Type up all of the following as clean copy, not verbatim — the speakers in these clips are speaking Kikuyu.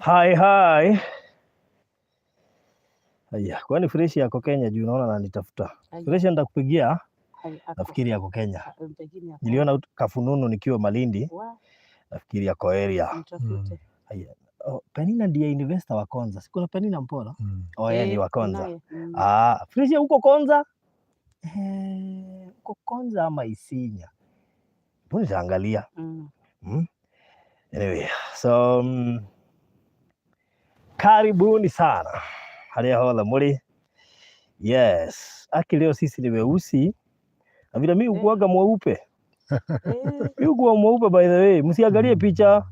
Hi, hi. Haya, kwani Fresh yako Kenya juu naona ananitafuta. Ai, Fresh nitakupigia, ai, ako nafikiri yako Kenya. Pengine ako Niliona kafununu nikiwa Malindi, wa nafikiri yako area. Mtafute. Haya. Oh, Penina ndiye investor wa Konza. Si kuna Penina Mpora? Mm. Oh, yeye ni Eh, wa Konza. kunaye. Ah, Fresh huko Konza? Eh, huko Konza ama Isinya? Hebu nitaangalia. Anyway, so karibuni sana harĩa hothe mũrĩ. Yes, aki leo sisi ni weusi na vile mi ukuaga mweupe. Mi ukuwa mweupe, by the way, msiangalie picha,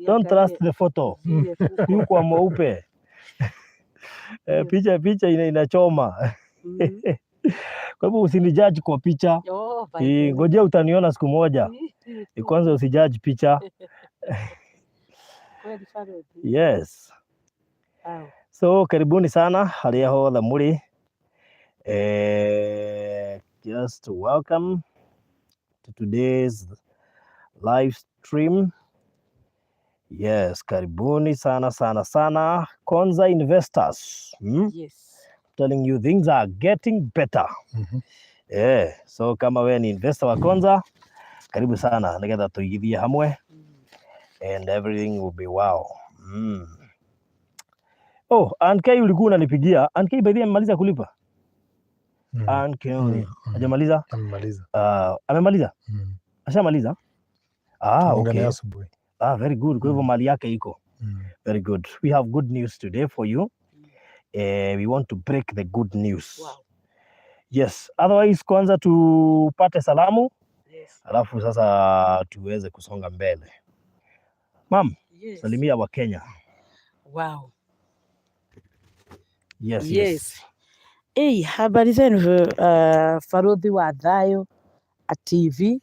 don't trust Wasiangalie the photo. Vile Mi kuko. ukuwa mweupe. Eh, picha inachoma. Kwa hivyo usinijudge kwa picha. Oh, by the Eh, way. ngojea utaniona siku moja. Eh, kwanza usijudge picha. Kweli Farouk. Yes. Wow. So karibuni sana harĩa hothe mũrĩ. Eh, just welcome to today's live stream. Yes, karibuni sana sana sana Konza Investors. Yes. Telling you things are getting better. Eh, so kama we ni investor wa Konza, karibu sana nigetha tuigithie hamwe and everything will be wow. Oh, Ann K ulikuwa unanipigia. Ann K, by the way, amemaliza kulipa? Mm. Ann K Mm. hajamaliza? Amemaliza. Amemaliza? Mm. Ashamaliza? Ah, Tumeongea okay. asubuhi. Ah, very good. Kwa hivyo mali yake iko. Very good. We have good news today for you. We want to break the good news. Yes. Otherwise kwanza tupate salamu alafu sasa tuweze kusonga mbele. Mam, salimia Wakenya. Yes. Yes. Hey, habari zenu, Farodhi wa Thayo a TV.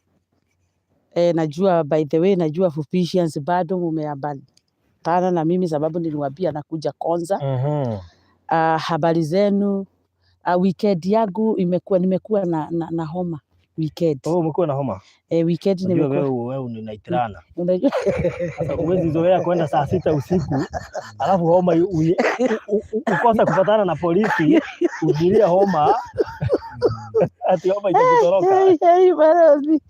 Eh, najua, by the way, najua Fupishians bado mumeambatana na mimi sababu niliwaambia nakuja Konza. Habari zenu. Weekend yangu imekuwa, nimekuwa na homa weekend. Oh, umekuwa na homa? Eh, weekend Unajua nimekuwa wewe wewe ni night runner. Unajua Sasa huwezi zoea kwenda saa 6 usiku alafu homa ukose kupatana na polisi ujilia homa, ati homa itakutoroka. Hey, hey, Farodhi.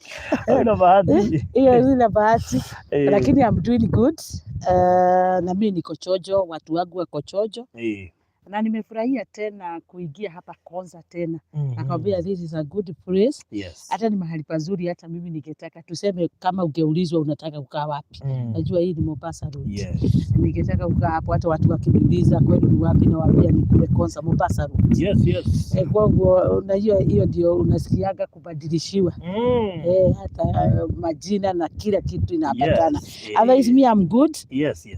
Hauna bahati. Hiyo sina bahati. Eh, Lakini I'm doing good. Na mimi niko chojo, watu wangu wako chojo. Na nimefurahia tena kuingia hapa Konza tena. Nakwambia this is a good place. Hata ni mahali pazuri, hata mimi ningetaka tuseme kama ungeulizwa unataka kukaa wapi. Najua hii ni Mombasa Road. Ningetaka kukaa hapo, hata watu wakiniuliza kwenu ni wapi, nawaambia ni kule Konza Mombasa Road. Eh, kwangu unajua hiyo ndio unasikiaga kubadilishiwa. Eh, hata majina na kila kitu inaambatana. Otherwise me, I'm good.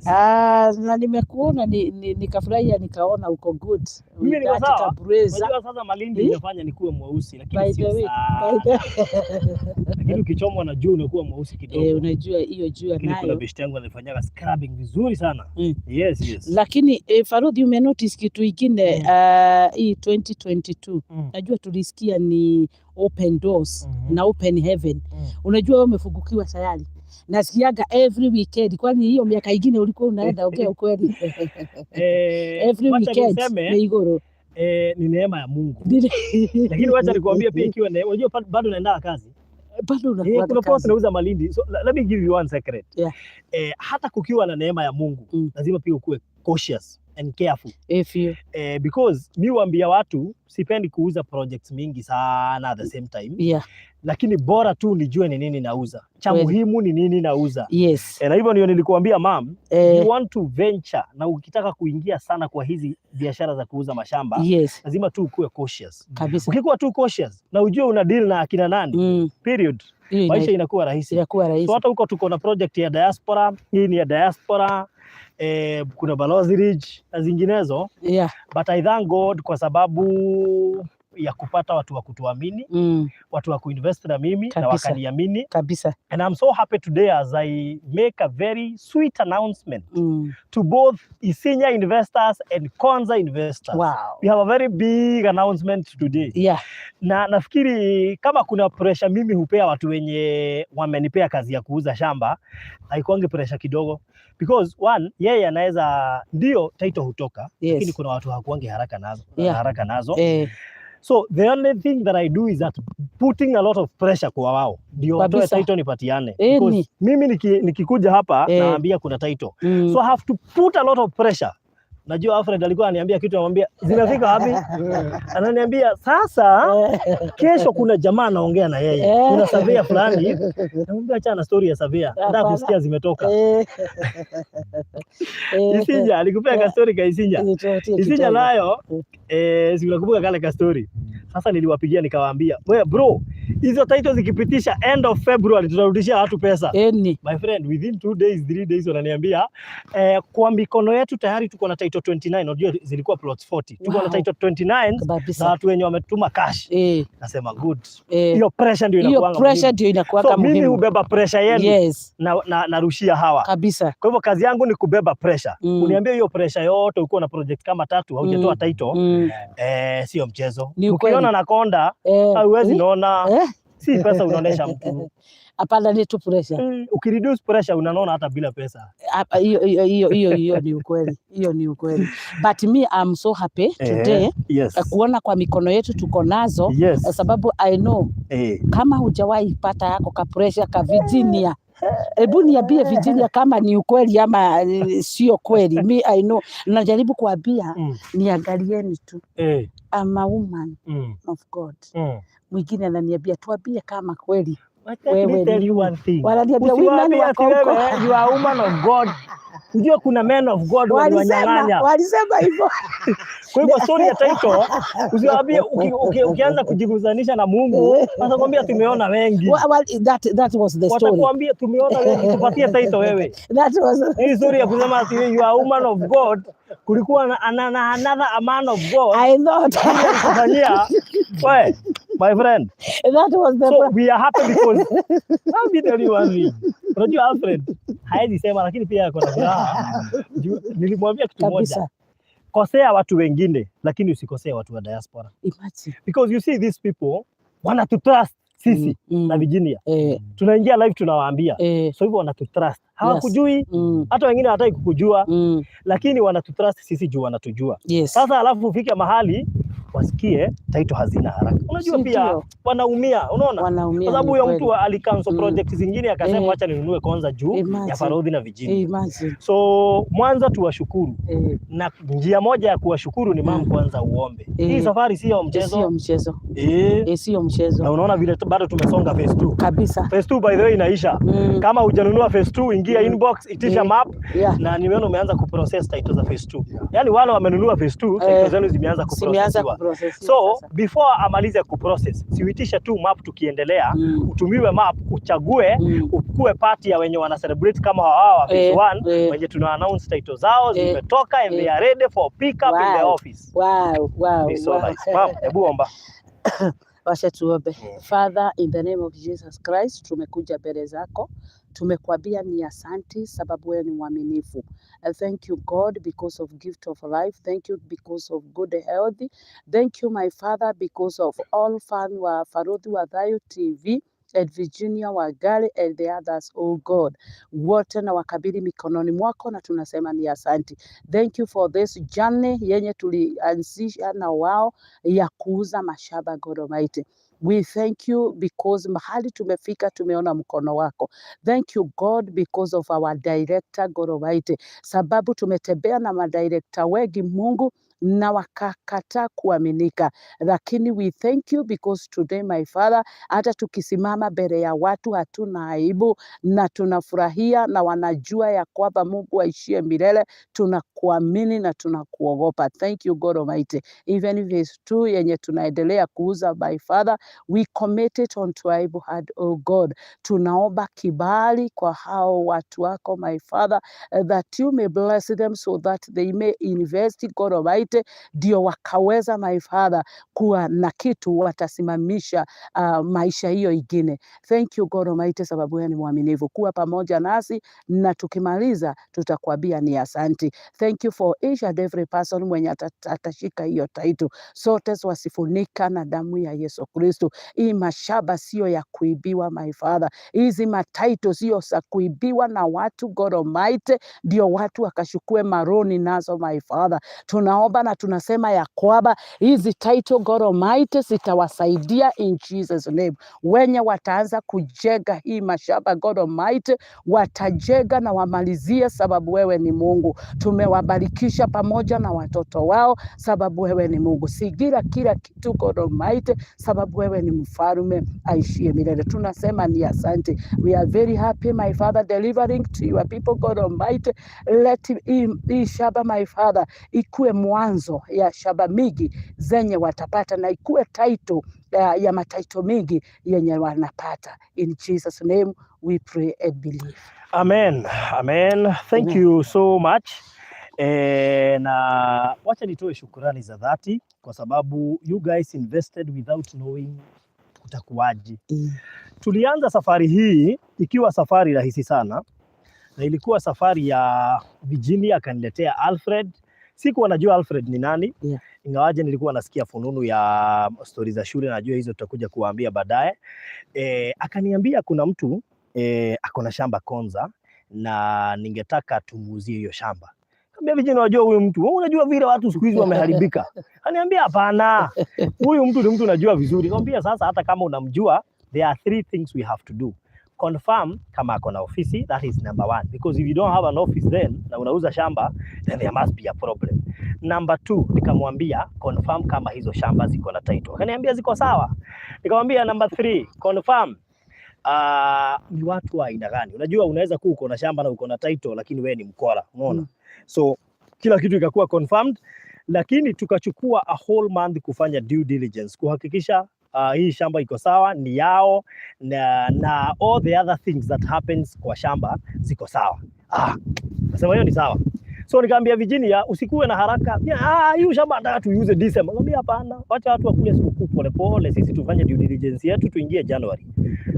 Ah, na nimekuona nikafurahia, nikaona uko good. Mimi niko With that sawa. kabreza. Unajua sasa Malindi Eh? imefanya nikuwe mweusi, lakini By sio the way, sana. by the Lakini ukichomwa na jua unakuwa mweusi kidogo. Eh, unajua hiyo jua Lakini kuna nayo. beshte yangu alifanyaga scrubbing vizuri sana. Yes. Lakini eh, Farudhi, umenotice kitu ingine? Hii 2022 najua tulisikia ni open doors na open heaven. Unajua wewe umefungukiwa tayari. Nasikiaga every weekend, kwani hiyo miaka ingine ulikuwa unaenda? Ongea ukweli. Eh, Every wacha weekend niseme ni iguru. Eh, ni neema ya Mungu. Lakini wacha nikwambie pia ikiwa unajua bado naenda kazi. Bado Eh, unakuwaga kuna post kazi. nauza Malindi. So let me give you one secret. Eh, hata kukiwa na neema ya Mungu lazima pia ukuwe cautious and careful. If you Eh, because mi huambia watu sipendi kuuza projects mingi sana at the same time, lakini bora tu nijue ni nini nauza. Cha muhimu ni nini nauza. Eh, na hivyo ndio nilikuambia, mam, you want to venture na ukitaka kuingia sana kwa hizi biashara za kuuza mashamba, lazima tu ukuwe cautious. Kabisa. Ukikuwa tu cautious na ujue una deal na akina nani, period, Hiyo maisha inakuwa rahisi. Inakuwa rahisi. So hata huko tuko na project ya diaspora, hii ni ya diaspora, eh, kuna Balozi Ridge na zinginezo, but I thank God kwa sababu ya kupata watu wa kutuamini, watu wa kuinvest na mimi na wakaniamini. And I'm so happy today as I make a very sweet announcement to both Isinya investors and Konza investors. We have a very big announcement today. Na nafikiri kama kuna pressure mimi hupea watu wenye wamenipea kazi ya kuuza shamba, haikuangi pressure kidogo, because one, yeye anaweza, ndio title hutoka, lakini kuna watu hawakuangi haraka nazo, haraka nazo. So the only thing that I do is that putting a lot of pressure kwa wao ndio watoe title nipatiane. Because mimi nikikuja hapa naambia kuna title, so I have to put a lot of pressure. Najua Alfred alikuwa ananiambia kitu, anamwambia zimefika wapi? Ananiambia sasa kesho kuna jamaa anaongea na yeye, kuna surveyor fulani. Namwambia achana na story ya surveyor, nataka Hapana. Kusikia zimetoka. Isinya, alikupea ka story ka Isinya. Nitupatie Isinya kidogo. Nayo si unakumbuka kale ka story? Sasa niliwapigia nikawaambia, we bro, hizo title zikipitisha end of February tutarudishia watu pesa. Eni. My friend, within 2 days, 3 days wananiambia kwa mikono yetu tayari tuko na title 29. Unajua zilikuwa plots 40. Tuko na title 29 za watu wenye wametuma cash. Nasema good. Hiyo pressure ndio Hiyo inakuanga pressure muhimu. ndio inakuwanga So mimi muhimu. hubeba pressure yenu na narushia hawa. Kwa hivyo kazi yangu ni kubeba pressure. Uniambie hiyo pressure yote ukiwa na project kama tatu haujatoa title, sio mchezo. Ni ukweli. Ukiona nakonda hauwezi naona, si pesa unaonesha mtu. Hapana, ni tu pressure. Ukireduce pressure unanona hata bila pesa. Hapa, hiyo ni ukweli, hiyo ni ukweli, but me, I'm so happy today kuona kwa mikono yetu tuko nazo, sababu I know kama hujawahi pata yako ka pressure ka Virginia, hebu niambie Virginia kama ni ukweli ama sio kweli. Me, I know, najaribu kuambia niangalieni tu, I'm a woman of God. Mwingine ananiambia tuambie kama kweli But let me wewe tell you one thing. Wananiambia women Usiwaambie wako ati huko. wewe you are woman of God. Unajua kuna men of God Walisema waliwanyang'anya. Walisema hivyo. Kwa hivyo story ya title usiwaambie, ukianza kujiguzanisha na Mungu watakwambia tumeona wengi. Well, that was the story. Watakwambia tumeona wengi, tupatie title wewe. That was Hii story ya kusema ati you are woman of God, kulikuwa na another a man of God I thought kufanyia we, my friend. That was the So we are happy because, let me tell you one thing. Unajua Alfred haezi sema, lakini pia ako na furaha. Nilimwambia kitu moja. Kosea watu wengine, lakini usikosee watu wa diaspora. Imagine. Because you see these people wanatutrust sisi na Virginia. Tunaingia live tunawaambia. So hivyo wanatutrust. Hawakujui, hata wengine hawataki kukujua, lakini wanatutrust sisi juu wanatujua. Sasa alafu ufike mahali wasikie title hazina haraka. Unajua Si pia ndio? wanaumia, unaona? Wanaumia, Kwa sababu ni huyo kweli. mtu alicancel project zingine akasema wacha ninunue kwanza juu ya Imagine. Farodhi na Virginia. Imagine. So mwanzo tuwashukuru, na njia moja ya kuwashukuru ni mam, kwanza uombe. Hii safari sio mchezo. Sio mchezo. Sio Na mchezo. unaona vile bado tumesonga phase 2. Phase 2 by the way inaisha. Kama hujanunua phase 2, ingia inbox, itisha map na nimeona umeanza kuprocess title za phase 2. Yaani wale wamenunua phase 2, title zenu zimeanza Zimeanza kuprocessiwa. kuprocessiwa So sasa. before amalize kuprocess, siuitishe tu map tukiendelea, utumiwe map, uchague, ukuwe party ya wenye wana celebrate kama hawa wa phase 1 wenye tuna announce title zao zimetoka and they are ready for pick up in the office. It's so nice. Ma'am, hebu omba. Wacha tuombe. Father, in the name of Jesus Christ, tumekuja mbele zako, tumekuambia ni asanti sababu wewe ni mwaminifu. I thank you, God, because of gift of life. Thank you because of good health. Thank you, my Father, because of all fan wa Farodhi wa Thayu TV and Virginia Wangari and the others, oh God. Wote na wakabili mikononi mwako na tunasema ni asanti. Thank you for this journey yenye tulianzisha na wao ya kuuza mashamba, God Almighty. We thank you because mahali tumefika tumeona mkono wako. Thank you, God, because of our director, God Almighty. Sababu tumetembea na madirector wengi, Mungu, na wakakataa kuaminika, lakini we thank you because today, my Father, hata tukisimama mbele ya watu hatuna aibu na tunafurahia na wanajua ya kwamba Mungu aishie milele, tunakuamini na tunakuogopa. Thank you, God Almighty. Even if it's true yenye tunaendelea kuuza, my Father, we commit it unto able hand, oh God. Tunaomba kibali kwa hao watu wako, my Father, that you may bless them so that they may invest, God Almighty. Almighty, ndio wakaweza, my Father, kuwa na kitu watasimamisha maisha hiyo ingine. Thank you, God Almighty, sababu wewe ni mwaminifu kuwa pamoja nasi, na tukimaliza tutakwambia ni asante. Thank you for each and every person mwenye atashika hiyo title. Sote wasifunika na damu ya Yesu Kristo. Hii mashamba sio ya kuibiwa, my Father. Hizi matitle sio za kuibiwa na watu, God Almighty, ndio watu wakachukue maloan nazo, my Father. Tunaomba na tunasema ya kwamba hizi title, God Almighty, zitawasaidia in Jesus name. Wenye wataanza kujenga hii mashamba, God Almighty, watajenga na wamalizie, sababu wewe ni Mungu. Tumewabarikisha pamoja na watoto wao, sababu wewe ni Mungu. Zingira kila kitu, God Almighty, sababu wewe ni mfalme aishie milele. Tunasema ni asante. We are very happy, my Father, delivering to your people, God Almighty. Let hii shamba, my Father, ikuwe mwanzo ya shamba mingi zenye watapata na ikuwe title ya matitle mingi yenye wanapata. In Jesus name we pray and believe. Amen. Amen. Thank Amen. You so much. Na wacha nitoe shukurani za dhati kwa sababu you guys invested without knowing kutakuwaje. Tulianza safari hii ikiwa safari rahisi sana, na ilikuwa safari ya Virginia akaniletea Alfred. Sikuwa najua Alfred ni nani, ingawaje nilikuwa nasikia fununu ya stori za shule, najua hizo tutakuja kuwaambia baadaye. Akaniambia kuna mtu ako na shamba Konza na ningetaka tumuuzie hiyo shamba. Kaambia, "Vijana, unajua huyu mtu, wewe unajua vile watu siku hizi wameharibika." Aniambia, "Hapana, huyu mtu ni mtu najua vizuri." Nikamwambia, "Sasa hata kama unamjua, there are three things we have to do. Confirm kama ako na ofisi, that is number one. Because if you don't have an office then na unauza shamba, then there must be a problem. Number two, nikamwambia confirm kama hizo shamba ziko na title. Akaniambia ziko sawa. Nikamwambia number three, confirm ni watu wa aina gani. Unajua unaweza kuwa uko na shamba na uko na title lakini wewe ni mkora, unaona? Mm. So kila kitu ikakuwa confirmed, lakini tukachukua a whole month kufanya due diligence kuhakikisha hii shamba iko sawa, ni yao na all the other things that happens kwa shamba ziko sawa. Nasema hiyo ni sawa. So nikaambia Virginia, usikuwe na haraka. "Ah, hiyo shamba nataka tuiuze December." Nikamwambia, "Hapana, wacha watu wakule sikukuu pole pole, sisi tufanye due diligence yetu tuingie January."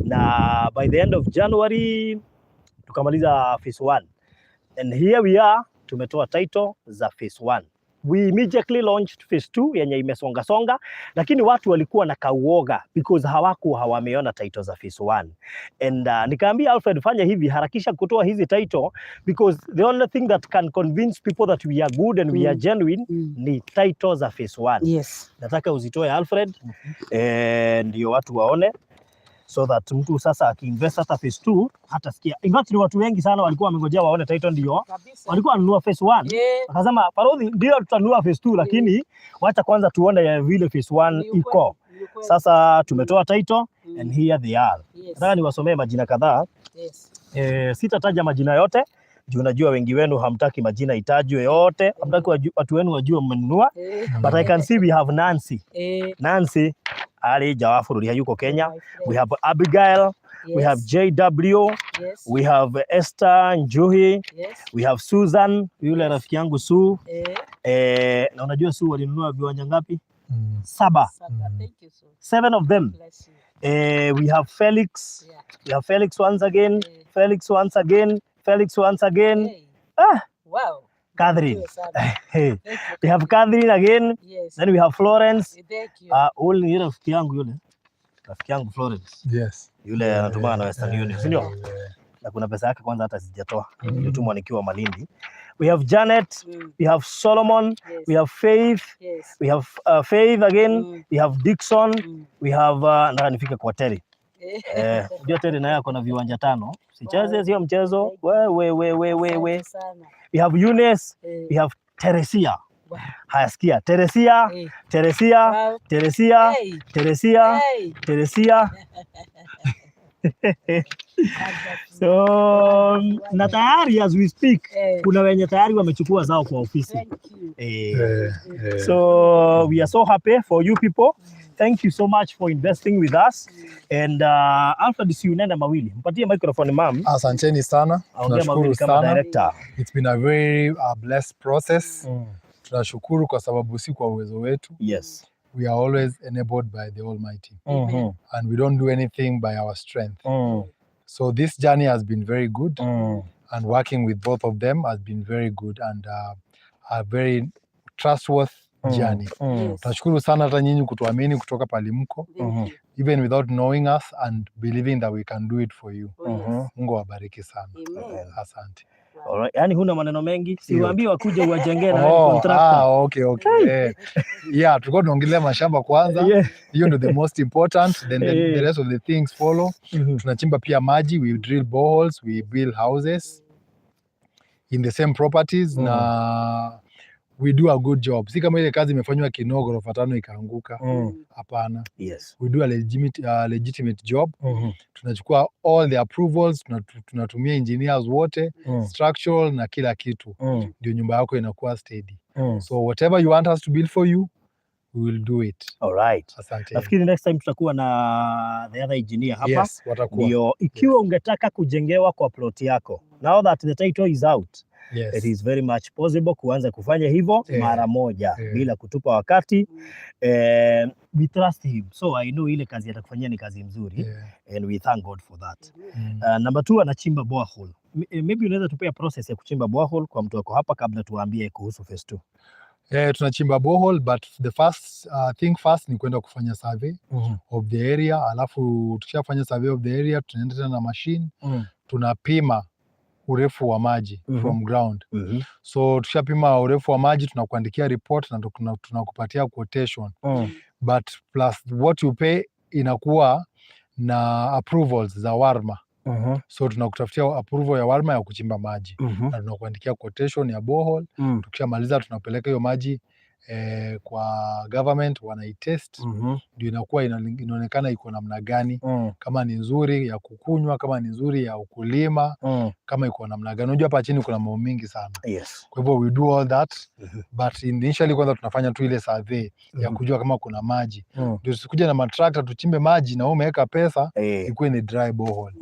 Na by the end of January tukamaliza phase 1. And here we are, tumetoa title za phase 1. We immediately launched phase 2 yenye imesonga songa, lakini watu walikuwa na kauoga because hawakuwa hawameona title za phase 1. And nikaambia Alfred, "Fanya hivi, harakisha kutoa hizi title because the only thing that can convince people that we are good and we are genuine ni title za phase 1." Nataka uzitoe, Alfred, ndio watu waone so that mtu sasa akiinvest hata phase 2 hatasikia. In fact, ni watu wengi sana walikuwa wamengojea waone title ndio walikuwa wanunua phase 1. Akasema, "Parodi, ndio tutanunua phase 2, lakini wacha kwanza tuone ya vile phase 1 iko." Sasa tumetoa title and here they are. Nataka niwasomee majina kadhaa. Sitataja majina yote juu najua wengi wenu hamtaki majina itajwe yote, hamtaki watu wenu wajue mmenunua. But I can see we have Nancy. Nancy ali nja wa bũrũri, hayuko Kenya. My friend. We have Abigail, we have JW, we have Esther Njuhi, we have Susan, yule rafiki yangu Sue. Na unajua Sue walinunua viwanja ngapi? Saba. Saba. Thank you so. Seven of them. Bless you. We have Felix, we have Felix once again, Felix once again, Felix once again. Hey. Ah, Wow. Catherine. Barikiwe sana. Hey. Thank you. We have Catherine again, then we have Florence. Thank you. Ule ni rafiki yangu yule. Rafiki yangu Florence. Yule anatumana na Western Union, si ndio? Yeah. Na kuna pesa yake kwanza hata sijatoa. Nilitumwa nikiwa Malindi. We have Janet, we have Solomon, we have Faith, we have Faith again, we have Dixon, we have nataka nifike kwa Terry. Unajua Terry naye ako na viwanja tano. Sicheze, sio mchezo. We we we we we we. Asante sana. We have Eunice, we have Teresia. Haya, sikia. Teresia, Teresia, Teresia, Teresia, Teresia. Wonderful. So na tayari as we speak kuna wenye tayari wamechukua zao kwa ofisi. Thank you. So we are so happy for you people. Thank you so much for investing with us. And Alfred, si unene mawili. Mpatie microphone mam. Asanteni sana, Aongea tunashukuru mawili kama sana. director. It's been a very blessed process. Tunashukuru kwa sababu si kwa uwezo wetu. We are always enabled by the Almighty. And we don't do anything by our strength. So this journey has been very good. And working with both of them has been very good and a very trustworthy journey. Tunashukuru sana hata nyinyi kutuamini kutoka pali mko, Thank you. Even without knowing us and believing that we can do it for you. Oh, yes. Mungu awabariki sana. Amen. Asante. Alright. Yani huna maneno mengi, si Hiyo. waambie wakuje uwajengee na wewe ni Oh, contractor. ah, okay. Yeah, tulikuwa tunaongelea mashamba kwanza. Hiyo ndio the most important, then the rest of the things follow. Tunachimba pia maji, we drill boreholes, we build houses in the same properties na we do a good job. Si kama ile kazi imefanywa Kinoo ghorofa tano ikaanguka. Hapana. We do a legitimate job. Tunachukua all the approvals, tunatumia engineers wote, structural na kila kitu. Ndio nyumba yako inakuwa steady. So whatever you want us to build for you, we will do it. Alright. Asante. Nafikiri next time tutakuwa na the other engineer hapa. Yes, watakuwa. Ndio, ikiwa ungetaka kujengewa kwa plot yako, now that the title is out, it is very much possible kuanza kufanya hivyo mara moja bila kutupa wakati. We trust him, so I know ile kazi atakufanyia ni kazi mzuri and we thank God for that. Number two, anachimba borehole. Maybe unaweza tupea process ya kuchimba borehole kwa mtu wako hapa kabla tuwaambie kuhusu phase 2. Eh, tunachimba borehole, but the first thing first ni kwenda kufanya survey of the area, alafu tukishafanya survey of the area tunaenda tena na machine, tunapima urefu wa maji from ground. So tukishapima urefu wa maji, tunakuandikia report na tunakupatia quotation, but plus what you pay inakuwa na approvals za WARMA. So tunakutafutia approval ya WARMA ya kuchimba maji na tunakuandikia quotation ya borehole. Tukishamaliza tunapeleka hiyo maji kwa government, wanaitest, ndio inakuwa inaonekana iko namna gani, kama ni nzuri ya kukunywa, kama ni nzuri ya ukulima, kama iko namna gani. Unajua hapa chini kuna mambo mingi sana. Kwa hivyo we do all that, but initially kwanza tunafanya tu ile survey ya kujua kama kuna maji, ndio tusikuja na matrakta tuchimbe maji na wewe umeweka pesa, ikuwe ni dry borehole.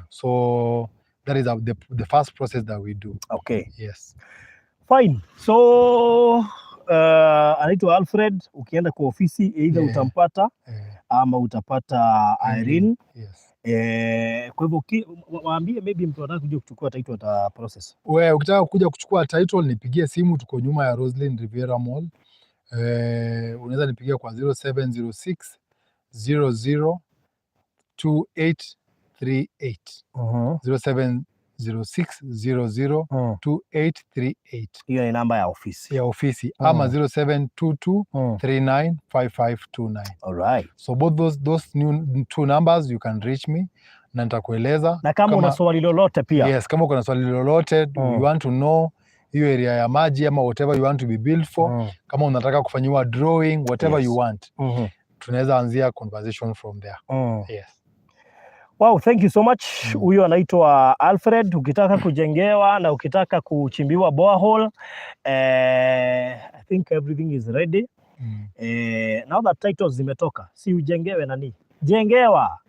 So that is the first process that we do. Yes. Fine. So anaitwa Alfred. Ukienda kwa ofisi either utampata ama utapata Irene. Kwa hivyo waambie maybe mtu anataka kuja kuchukua title ata process. We, ukitaka kuja kuchukua title nipigie simu, tuko nyuma ya Roslyn Riviera Mall. Unaweza nipigia kwa 0706 00 2838. 0706 00 2838. Hiyo ni namba ya ofisi. Ya ofisi ama 0722 395529. Alright. So both those new two numbers you can reach me na nitakueleza. Na kama una swali lolote pia. Yes, kama kuna swali lolote, you want to know hiyo area ya maji ama whatever you want to be built for, kama unataka kufanyiwa drawing, whatever you want, tunaweza anzia conversation from there. Yes. Wow, thank you so much. Huyo anaitwa Alfred. Ukitaka kujengewa na ukitaka kuchimbiwa borehole, I think everything is ready. Now that titles zimetoka, si ujengewe nani? Jengewa.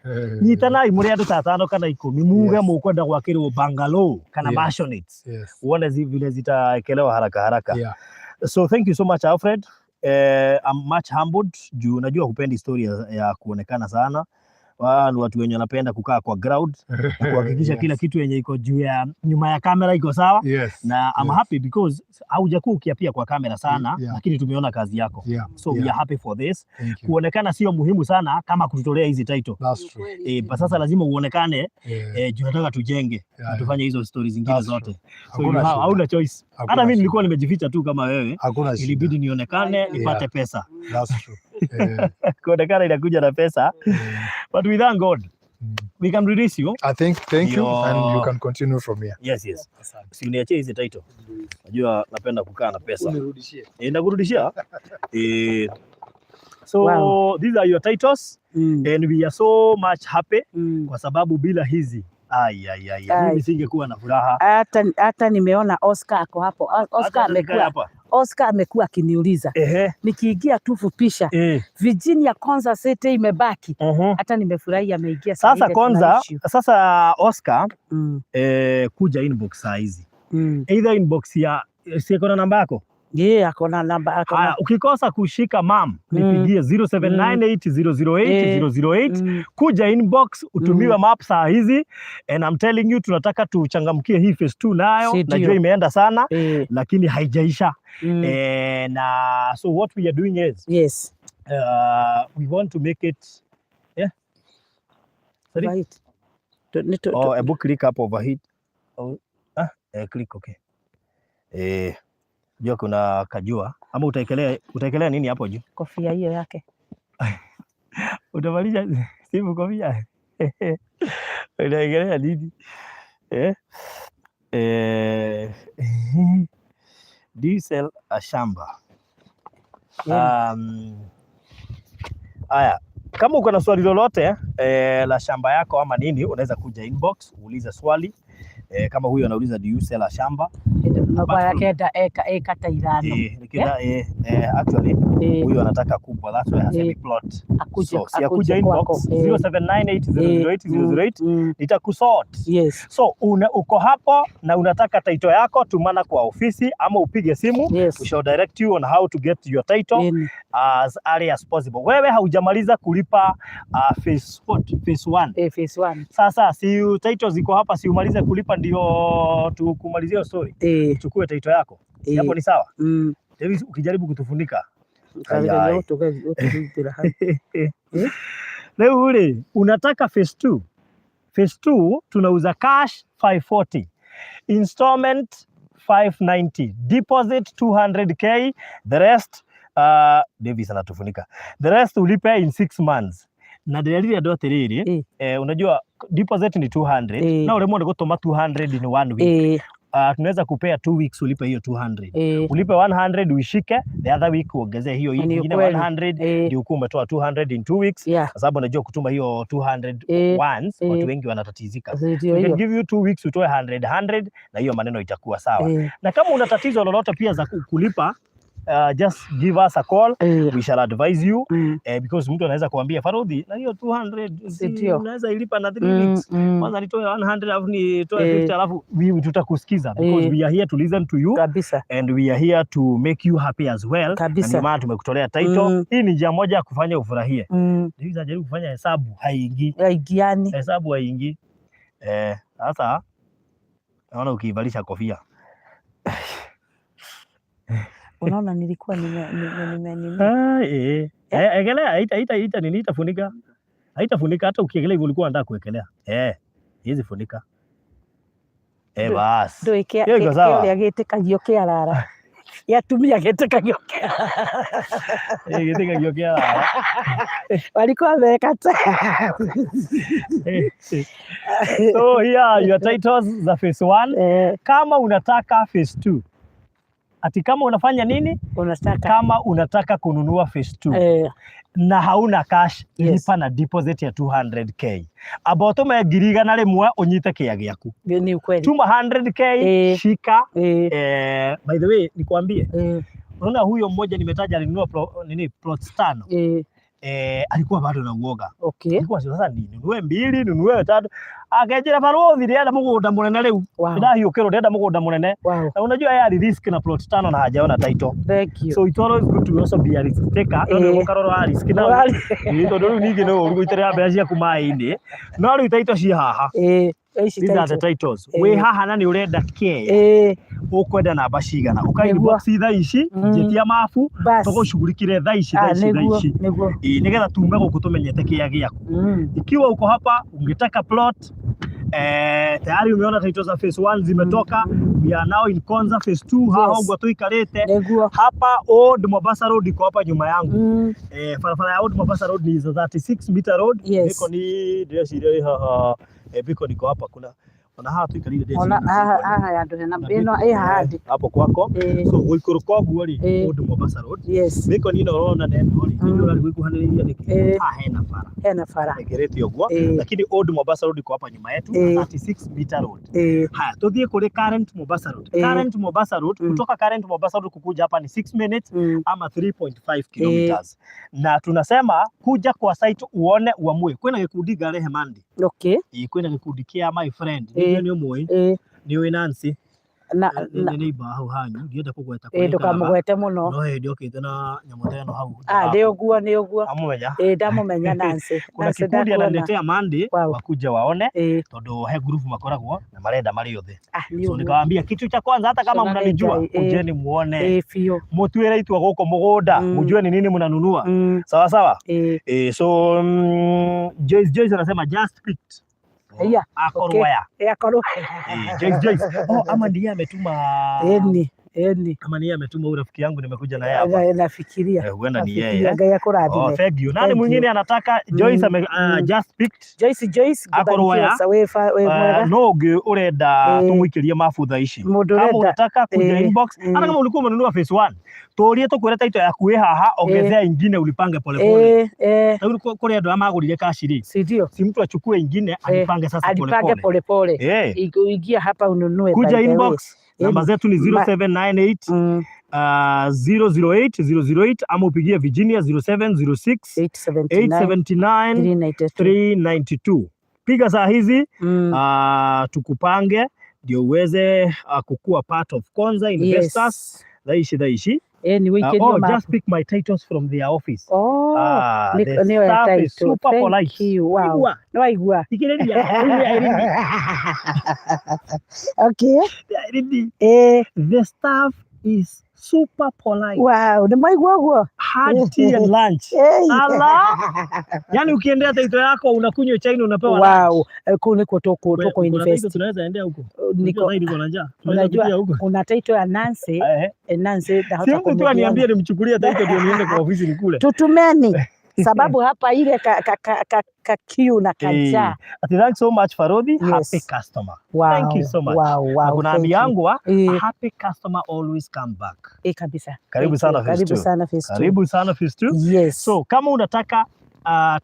Nyitanai muri andu ta atano kana 10 muge mukwenda gwakirwo bungalow kana mansionettes. Uone vile zitaekelewa haraka haraka. So thank you so much, Alfred. I'm much humbled juu najua hupendi story ya kuonekana sana. Ni watu wenye wanapenda kukaa kwa ground na kuhakikisha kila kitu yenye iko juu ya nyuma ya kamera iko sawa. Na I'm happy because haujakuwa ukiappear kwa kamera sana, lakini tumeona kazi yako. So we are happy for this. Thank you. Kuonekana sio muhimu sana kama kututolea hizi title. That's true. Pa sasa lazima uonekane juu nataka tujenge na tufanye hizo stories zingine That's zote. true. So Hakuna shida. hauna choice. Hakuna Hata mimi shida. nilikuwa nimejificha tu kama wewe, Hakuna shida. ilibidi nionekane nipate pesa. That's true. Kuonekana inakuja na pesa. But we thank God. We can release you. I think thank you and you Yo. Can continue from here. Yes. Asante. Si uniachie hizi title. Najua napenda kukaa na pesa. Unirudishie. Nakurudishia. So these are your titles and we are so much happy kwa sababu bila hizi, ai ai ai, Ai. mimi singekuwa na furaha. Hata nimeona Oscar ako hapo. Oscar Hata nikae amekuwa hapa. Oscar amekuwa akiniuliza nikiingia tu fupisha Virginia Konza City imebaki. Hata nimefurahi ameingia saa Sasa ile kwanza tuna issue. Sasa Oscar, kuja inbox saa hizi. Either inbox ya, si iko na namba yako? Yeah, akona namba, akona. Haya, ukikosa kushika mam, nipigie 0798008008. Kuja inbox utumiwe map saa hizi, and I'm telling you, tunataka tuchangamkie hii phase 2 nayo. Si ndio? Najua imeenda sana, lakini haijaisha. Na so what we are doing is we want to make it, yeah, sorry. Right. Oh, ebu click up overheat. Oh, click, okay. Jua kuna kajua ama utaekelea nini hapo juu? Kofia hiyo yake. Utamalisha simu kofia. Utaekelea nini? Eh? Do you sell a shamba? Yeah. Aya, kama uko na swali lolote la shamba yako ama nini, unaweza kuja inbox uulize swali, kama huyu anauliza, "Do you sell a shamba?" Mabaya yake enda eka ta 5. Actually huyu anataka kubwa, that's why hasemi plot. Akuje, So si akuje akuja kwako. inbox 0798008008, nitakusort. So uko hapo na unataka title yako, tumana kwa ofisi ama upige simu. We shall direct you on how to get your title as early as possible. Wewe haujamaliza kulipa phase what? Phase 1. Phase 1. Sasa si title ziko hapa, si umalize kulipa ndio tukumalizie story. Uchukue title yako. Si hapo ni sawa? Mm. Davis, ukijaribu kutufunika. Kaga Ai. Uturugira hau. Leo ule unataka phase 2. Phase 2 tunauza cash 540. Installment 590. Deposit 200K. The rest, Davis anatufunika. The rest ulipe in 6 months. Na ndĩrerire andũ atĩrĩrĩ, unajua deposit ni 200, na ũremwo nĩ gũtũma 200 in one week. Tunaweza kupea 2 weeks ulipe hiyo 200. Ulipe 100 uishike, the other week uongezee hiyo Ni ingine ukweli. 100, ndio ukuwa umetoa 200 in 2 weeks, kwa sababu najua kutuma hiyo 200 once, watu wengi wanatatizika. Ndio We can hiyo. give you 2 weeks utoe 100 100 na hiyo maneno itakuwa sawa. Na kama una tatizo lolote pia za kulipa, just give us a call. We shall advise you, because mtu anaweza kuambia, "Farodhi, na hiyo 200 si Ndio. unaweza ilipa na 3 weeks? Kwanza nitoe 100 alafu nitoe 50," alafu tutakusikiza because we are here to listen to you Kabisa. and we are here to make you happy as well. Na ndio maana tumekutolea title. Hii ni njia moja ya kufanya ufurahie. Hivi najaribu kufanya hesabu, haingii. Haiingiani. Hesabu haingii. Sasa naona ukiivalisha kofia. Unaona nilikuwa nime nini. Ah, eh. Ekelea, haita nini, itafunika. Haitafunika hata ukiekelea hivyo ulikuwa unataka kuekelea. Hizi funika. Bas. Ndũĩ kĩa Hiyo iko sawa. Kĩrĩa gĩtĩkagio kĩarara. Gĩa atumia gĩtĩkagio kĩarara. Gĩtĩkagio kĩarara. Walikuwa wamekata. So here are your titles za phase 1. Kama unataka phase 2. Ati kama unafanya nini? Unataka Kama unataka kununua phase 2 na hauna cash, lipa na deposit ya 200K. Amba ũtũme 100,000 ũnyite kĩa gĩaku. Ni ukweli. Tuma 100K, shika. By the way, nikwambie, unaona huyo mmoja nimetaja alinunua nini, plots 5. Alikuwa bado na uoga. Alikuwa, "Sasa ninunue mbili, ninunue tatu?" Akenjĩra, "Barũthi, ndĩrenda mũgũnda mũnene rĩu. Ndĩrahiũkĩrwo, ndĩrenda mũgũnda mũnene." Na unajua yeye ali risk na plot 5 na hajaona title. Thank you. So it's always good to also be a risk taker. No nĩ ũkarora wa risk na tondũ rĩu ningĩ no ũru gũitĩrĩra mbeca ciaku maĩ-inĩ. No rĩu title ciĩ haha. Ici These are the title. titles. Wĩ haha na nĩ ũrenda kĩa, ũkwenda namba cigana? Ũka inbox thaa ici, njĩtia mabu, Bas. tũgũcugurikire thaa ici, thaa ici, thaa ici. Ĩĩ, nĩgetha tume gũkũ tũmenyete kĩa gĩaku. Ikiwa uko hapa ungetaka plot, tayari umeona title za phase 1 zimetoka. We are now in Konza phase 2, haha ũguo tũikarĩte. Hapa Old Mombasa Road iko hapa nyuma yangu. Barabara ya Old Mombasa Road ni 36 meter road. Biko ni ndĩreciria ĩ haha, Biko niko hapa, kuna ona haha tũikarĩire, ndĩreciria Ona nĩ haha Biko. Haha ya ndũ hena Na ĩno Biko, ĩ haha ndĩ. Hapo kwako. So gũikũrũka ũguo rĩ, Old Mombasa Road. Biko ni ĩno ũrona neno rĩ, nĩ ũrarĩ gũikuhanĩrĩria nĩkĩ? Haha hena bara. Hena bara. Ĩkĩrĩte ũguo, lakini Old Mombasa Road iko hapa nyuma yetu, 36 meter road. Haya, tuthiĩ kũrĩ current Mombasa Road. Current Mombasa Road, kutoka current Mombasa Road kukuja hapa ni 6 minutes ama 3.5 kilometers. Na tunasema kuja kwa site uone, uamue. Kwĩna gĩkundi ngarehe Mandi. Ĩĩ, kwĩna gĩkundi kĩa my friend. Nĩ ũmũĩ. Nĩ ũĩ Nancy. Na Nĩ neighbor hau hanyu, ndienda kũgweta ĩ kũrĩa ndũkamũgwete mũno. No hĩndĩ okĩte na nyamũ ta ĩno hau. Ah, nĩ ũguo, nĩ ũguo. Amũmenya. Ĩ ndamũmenya Nancy. Kuna Nancy kikundi ndakuona. ananiletea Monday wakuje waone tondũ he group makoragwo na marenda marĩ othe. Ah, nĩ So ũguo. nikawaambia kitu cha kwanza, hata kama Cona nĩ mnanijua, Ngai, kujeni muone, Ĩ biũ. mutuire itua gũkũ mũgũnda, mujue ni nini mnanunua. Sawa sawa. So Joyce Joyce anasema just picked. Aya, akorwo okay. ya. Ĩ akorwo. Joyce Joyce. Oh, ama ndiye ametuma. Ĩni, ĩni. Ama ndiye ametuma urafiki yangu nimekuja na yeye hapa. Nafikiria. Huenda ni yeye. Nafikiria Ngai akũrathime. Oh, thank you. Nani Thank mwingine you. anataka Joyce ame, just picked. Joyce Joyce Akorwo ya. ngũbarikiwe sa wĩ mwega. No ũngĩ ũrenda tũmũikĩrie mabutha ici. Mũndũ Kama ũrenda unataka kuja inbox, hata kama ulikuwa umenunua phase 1, tuurie tukwĩre title yaku ĩ haha, ongezea ingine ulipange polepole. Rĩu kũrĩ andũ arĩa magũrire cash rĩ, Si ndio? si mtu achukue ingine alipange sasa Alipange polepole. polepole. Ingia hapa ununue. Kuja By the way. inbox, namba zetu ni 0798 008 008 ama upigie Virginia 0706 879 879 392. 392. Piga saa hizi tukupange ndio uweze kukua part of Konza Investors. Yes. Dhaishi dhaishi. Ni wikendi Oh, mapu. just pick my titles from their office. Oh, The nĩ oya staff is title. super Thank polite. you. Wow. Waigua? Nĩ waigua? Thikĩrĩria, rĩu nĩ Irene. Okay. Irene. The staff is super polite. Wow, nĩ mwaigua ũguo? Had tea and lunch. Hey. Ala. Yaani ukiendea title yako unakunywa chai na unapewa Wow. lunch. Kũu nĩkuo Kuna tũkũ title invest. tunaweza endea huko. Niko Unajua niko na njaa. Tunaweza unajua kupitia huko. kuna title ya Nancy, Nancy Si ndahota mtu tu kũmũgiana. aniambie nimchukulie title ndio niende kwa ofisi nikule. Tutumeni sababu hapa ile ka ka ka ka, ka kiu na kanjaa. Ati thanks so much Farodhi, Yes. happy customer. Wow. Thank you so much. Wow, Na wow. kuna Thank ami you. yangu happy customer always come back. Kabisa. Karibu Thank sana you. phase Karibu 2. sana phase 2. Karibu sana phase 2. Yes. So kama unataka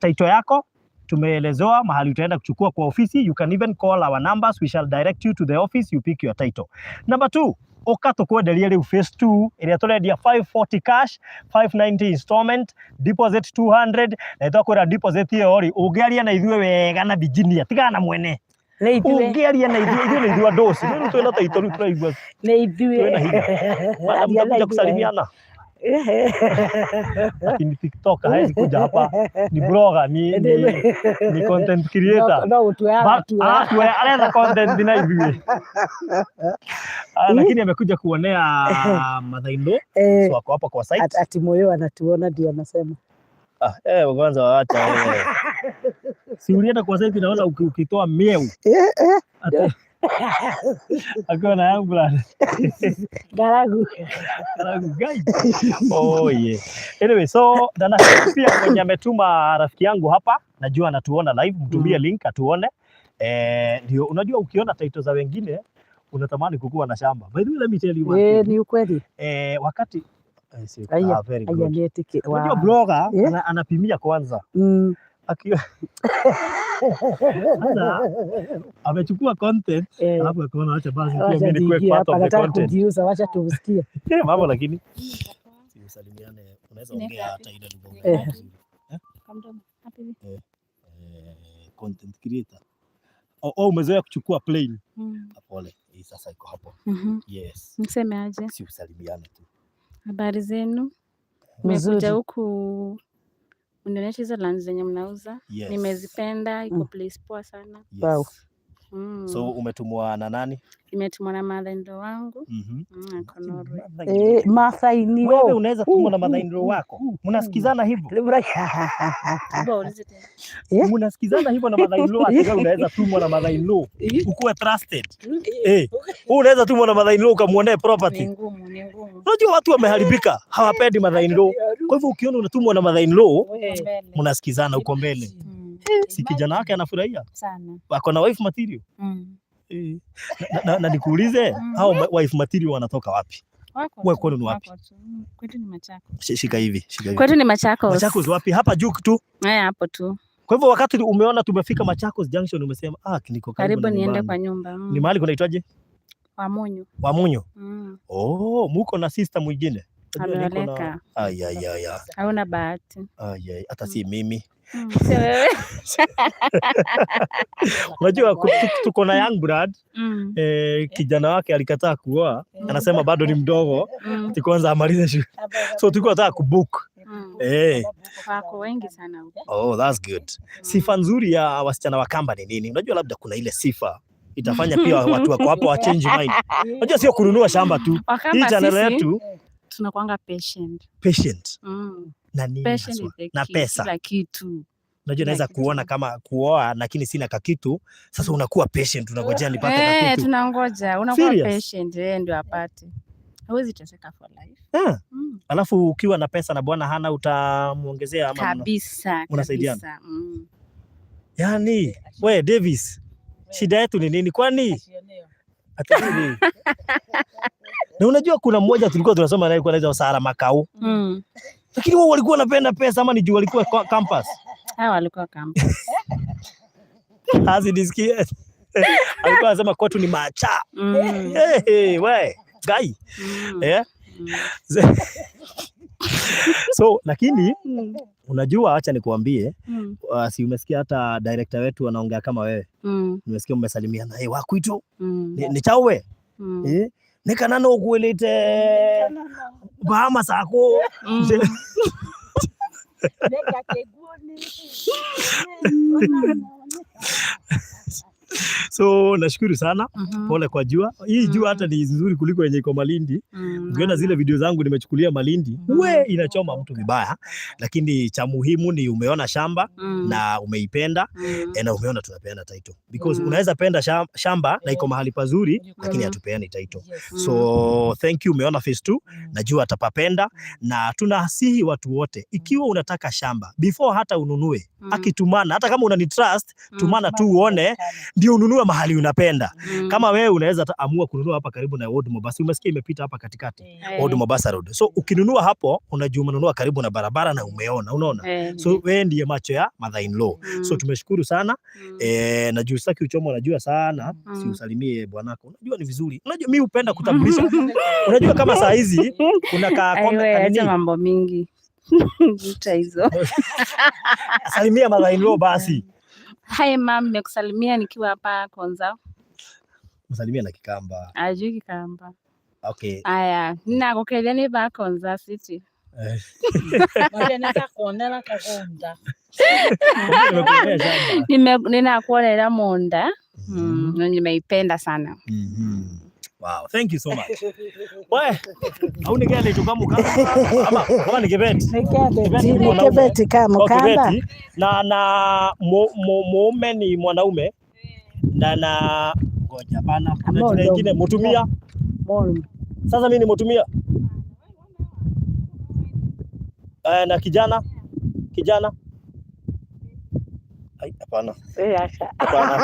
title yako tumeelezewa mahali utaenda kuchukua kwa ofisi. You can even call our numbers, we shall direct you to the office, you pick your title. Number 2, uka tukwenderie riu phase 2 ĩrĩa tũrendia 540 cash, 590 installment, deposit 200, na ĩtwakwĩra deposit ĩyo rĩ, ũngĩaria na ithuĩ wega na Virginia, tigana na mwene. Nĩ ithuĩ. Ũngĩaria na ithuĩ, ithuĩ nĩ ithuĩ andũ ũcio, rĩu twĩna title rĩu tũraigua Nĩ ithuĩ. twĩna hinya. Madam, Aria na mtakuja ithuĩ. kusalimiana. Ati ni TikTok haezi kuja hapa, ni blogger, ni content creator. No gũtuoya aratuoya. Aretha content na ithuĩ. Lakini amekuja kuonea Mathaino, so ako hapa kwa site. Ati moyo anatuona ndio anasema. Kwanza waacha wewe. Si ulienda kwa site, naona ukitoa mieu. Akiwa na yangu la. Ngaragu. Ngaragu guys. Oh yeah. Anyway, so dana pia mwenye ametuma rafiki yangu hapa, najua anatuona live, mtumie link atuone. Ndio unajua ukiona title za wengine unatamani kukuwa na shamba. By the way, let me tell you one thing. Ni ukweli. Wakati Aya, very aya, good. nietike. Unajua blogger anapimia kwanza. Akiwa sasa amechukua content alafu akaona acha basi pia Wacha mimi nikuwe niingie part hapa, of the nataka content. kujiuza, wacha tumsikie. Mambo lakini si usalimiane, unaweza ongea hata ile lugha vizuri. Content creator. Oh, umezoea kuchukua plane. Pole, hii sasa iko hapo. Yes. Niseme aje? Si usalimiane tu. Habari zenu? Mzuri. Nimekuja huku mnionyeshe hizo lands zenye mnauza. Yes. Nimezipenda, iko place poa sana. Yes. Wow. So umetumwa na nani? Nimetumwa na mother-in-law wangu. Ako Norway. Mother-in-law. Wewe unaweza tumwa na mother-in-law wako. Mnasikizana hivyo? Mnasikizana hivyo na mother-in-law, ati wewe unaweza tumwa na mother-in-law. Ukuwe trusted. Wewe unaweza tumwa na mother-in-law ukamuonee property. Ni ngumu, ni ngumu. Unajua watu wameharibika, hawapendi mother-in-law. Kwa hivyo ukiona unatumwa na mother-in-law, mnasikizana huko mbele. Si kijana wake anafurahia sana. Wako na wife material. Na nikuulize, hao wife material wanatoka wapi? Wako Wewe kwenu ni wapi? Kwetu ni Machakos. Shika hivi, shika hivi. Kwetu ni Machakos. Machakos wapi? Hapa juu tu. Haya hapo tu. Kwa hivyo wakati umeona tumefika Machakos Junction umesema niko Karibu na niende nyumbani. kwa nyumba. Ni mahali kunaitwaje? Wamunyu. Wamunyu. Oh, muko na sister mwingine? Unajua niko na Ameoleka. Ai ai ai ai. Hauna bahati. Ai ai, hata si mimi. Sio wewe. Unajua tuko na young blood. Kijana wake alikataa kuoa, anasema bado ni mdogo, ati kwanza amalize shule. So tulikuwa tunataka kubook. Wako wengi sana huko. Oh, that's good. Sifa nzuri ya wasichana wa Kamba ni nini? Unajua labda kuna ile sifa itafanya pia watu wako hapo wa change mind. Unajua sio kununua shamba tu. Hii Wakamba channel sisi yetu tunakuanga patient. Patient. Na nini Patient haswa? is the Na key, pesa. kila kitu. Unajua Kila naweza kitu. kuona kama kuoa lakini sina kakitu. Sasa unakuwa patient, unangojea nipate kakitu. Tunangoja, unakuwa Serious? patient, ndio apate. Hawezi teseka for life. Alafu ukiwa na pesa na bwana hana utamuongezea ama Kabisa, mnasaidiana? kabisa. Yaani, we Davis, shida yetu ni nini kwani? Ati nini? Na unajua kuna mmoja tulikuwa tunasoma naye alikuwa anaitwa Sara Makau. Lakini wao walikuwa wanapenda pesa ama ni juu walikuwa campus? Hawa walikuwa campus. Hasi nisikie. Alikuwa anasema kwetu ni macha. Hey, hey, we, guy. So lakini unajua acha nikuambie, si umesikia hata director wetu anaongea kama wewe. Nimesikia mmesalimiana. Hey, wakuito. Ni chauwe. Nikana no kuelete Bahama sako. So nashukuru sana. Pole kwa jua. Hii jua hata ni nzuri kuliko yenye iko Malindi. Ukiona zile video zangu nimechukulia Malindi, we inachoma mtu vibaya. Lakini cha muhimu ni umeona shamba na umeipenda, na umeona tunapeana title. Because unaweza penda shamba na iko mahali pazuri, lakini hatupeani title. So thank you, umeona phase 2, najua atapapenda, na tunasihi watu wote, ikiwa unataka shamba before hata ununue, akitumana, hata kama unanitrust, tumana tu uone ndio ununue mahali unapenda. Kama wewe unaweza amua kununua hapa karibu na Old Mombasa, umesikia imepita hapa katikati. Old Mombasa Road. So ukinunua hapo unajua umenunua karibu na barabara na umeona, unaona? So wewe ndiye macho ya mother in law. So tumeshukuru sana. Na juu sitaki uchomo, unajua sana, si usalimie bwanako. Unajua ni vizuri. Unajua mimi hupenda kutambulisha. Unajua kama saa hizi kuna ka Aiwe, kombe acha nini? mambo mingi. Nita hizo. Salimia mother in law basi. Hi ma'am, nimekusalimia nikiwa hapa Konza. Msalimia na Kikamba. Ajui Kikamba. Okay. Aya, ninakukelia ni ba Konza City. Nimekuonea shamba. Ninakuonera munda. Na nimeipenda sana. Wow, thank you so much. We, au ni gani tu kama ama kama ni Kibeti? Ni Kibeti, Kibeti ni ni mwanaume. Kibeti kama Oh, Kamba. Kibeti. Na mume ni mwanaume. Na ngoja bana, kuna Amolo. jina lingine Mutumia. Molo. Sasa mimi ni Mutumia. Na kijana? Kijana? Ai, hapana. Acha. Hapana.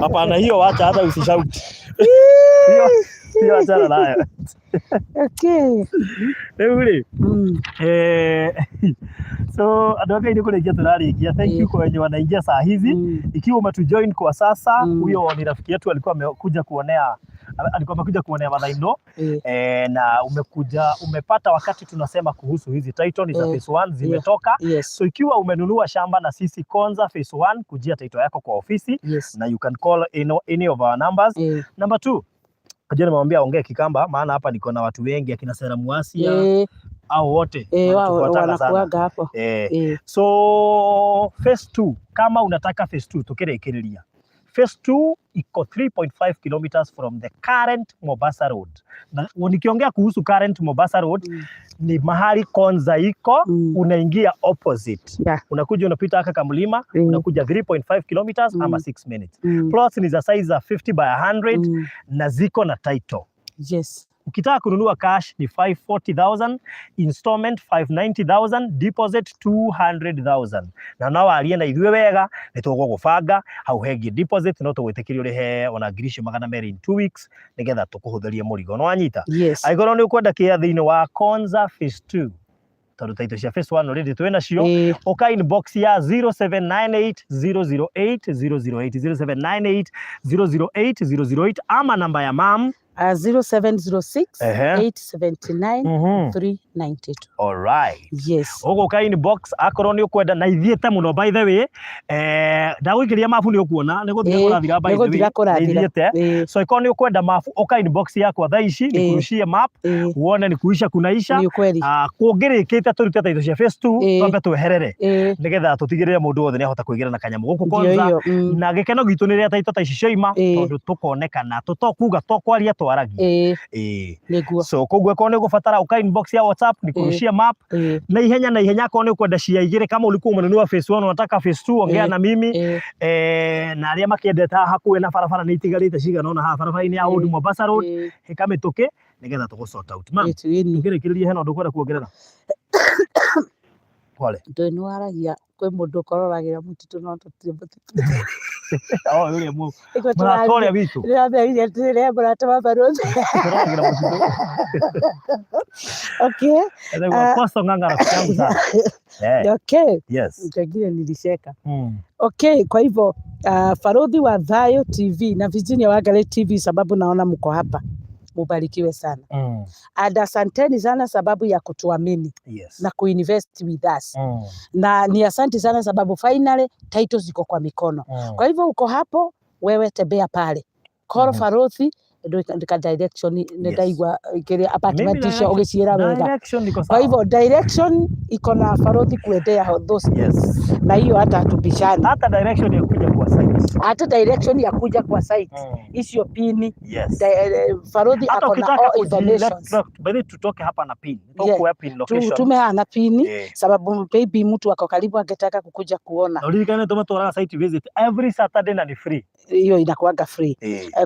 Hapana, hiyo acha, hata usishauti. Hiyo achana nayo. Okay. Rĩu rĩ, so andũ a Ngai nĩ kũrĩkia tũrarĩkia. Thank you kwa wenye wanaingia saa hizi. Ikiwa umetujoin kwa sasa, huyo ni rafiki yetu alikuwa amekuja kuonea, alikuwa amekuja kuonea mother-in-law. Na umepata wakati tunasema kuhusu hizi title ni za phase 1 zimetoka. So ikiwa umenunua shamba na sisi Konza phase 1, kujia title yako kwa ofisi. Na you can call any of our numbers. Number 2, unajua nimemwambia ongee Kikamba maana hapa niko na watu wengi akina Sera Muasia au wote Wao wanatufuatanga sana. wanakuaga hapo. So phase 2, kama unataka phase 2 tukirikiriria. Phase 2 iko 3.5 kilometers from the current Mombasa Road. Na nikiongea kuhusu current Mombasa Road, ni mahali Konza iko, unaingia opposite. Unakuja unapita haka kamlima, unakuja 3.5 kilometers ama 6 minutes. Plots ni za size za 50 by 100 na ziko na title. Ukitaka kununua cash ni 540,000, installment 590,000, deposit 200,000. Na no warie na ithuĩ wega nĩ tũgũgũbanga hau hegiĩ deposit, no tũgwĩtĩkĩrie ũrĩhe ona ngiri icio magana merĩ in 2 weeks nĩgetha tũkũhũthĩrie mũrigo. Nĩ wanyita? Angĩkorwo nĩ ũkwenda kĩa thĩinĩ wa Konza phase 2, tondũ title cia phase 1 already twĩ nacio, ũka inbox ya 0798 008 008, 0798 008 008 ama namba ya mam 0706 Ehe. 879 392. Alright. Yes. Ũgũka inbox akorwo nĩ ũkwenda na ithiĩte mũno, by the way, ndagũikĩria mabu nĩ ũkuona nĩ gũthira kũrathira, by nĩ the way. Gũthira Nĩ kũrathira. ithiĩte. So ikorwo nĩ ũkwenda mabu, ũka inbox yakwa thaa ici nikurushie map uone ni kuisha kunaisha. Nĩ kweli. Kũngĩrĩkĩte tũrute ta indo cia phase 2, twambe tweherere nĩgetha tũtigĩrĩre mũndũ wothe nĩ ahota kwĩgĩra na kanyamũ gũkũ Ndio kwanza. hiyo. Na gĩkeno gitũ nĩ rĩrĩa taito ta ici cioima, tondũ tũkonekana tũtokuga tokwaria twaragia. Nĩguo. So koguo akorwo nĩ ũgũbatara, ũka inbox ya WhatsApp nikurushie map na ihenya na ihenya. Akorwo nĩ ũkwenda cia igĩrĩ, kama ulikuwa umenunua phase 1, unataka phase 2, ongea na mimi. Na arĩa makĩendete haha hakuhĩ na barabara, nĩ itigarĩte cigana ũna haha barabara-inĩ ya Old Mombasa Road. Hĩka mĩtũkĩ nĩgetha tũgũ sort out. Ma'am, Ĩni. tũkĩrĩkĩrĩria, hena ũndũ ũkwenda kuongerera? Pole. Ndũĩ nĩ waragia kwĩ mũndũ ũkororagĩra mũtitũ no tũtirĩ mũtitũ. Oh, ũrĩa Nĩguo mũrata ũrĩa witũ. Ndĩrameririe atĩrĩrĩ, mũrata wa barũthi. Tũroragĩra mũtitũ. Okay. Etagwo Costo Ng'ang'a, rafiki yangu sana. Okay. Yes. Pengine nilisheka. Okay, kwa hivyo Farodhi wa Thayo TV na Virginia Wangari TV, sababu naona mko hapa, mubarikiwe sana and asanteni sana sababu ya kutuamini na kuinvest with us na ni asante sana sababu finally title ziko kwa mikono. Kwa hivyo uko hapo, wewe tembea pale call Farodhi ndika direction nĩ ndaigua kĩrĩa apartment Mimi icio ũgĩciĩra wega. Direction niko Kwa sawa. hivyo direction iko na Farodhi kuendea those things, na hiyo hata hatubishani. Hata direction ya kuja kwa site. Hata direction ya kuja kwa site, icio pini, Farodhi Hata ako na ukitaka all informations. By the way, tutoke hapa na pin. Tutoke pin location. Tume hana pini sababu maybe mtu ako karibu angetaka kukuja kuona. Na uririkane tũmatwaraga site visit every Saturday na ni free. Hiyo inakuwaga free.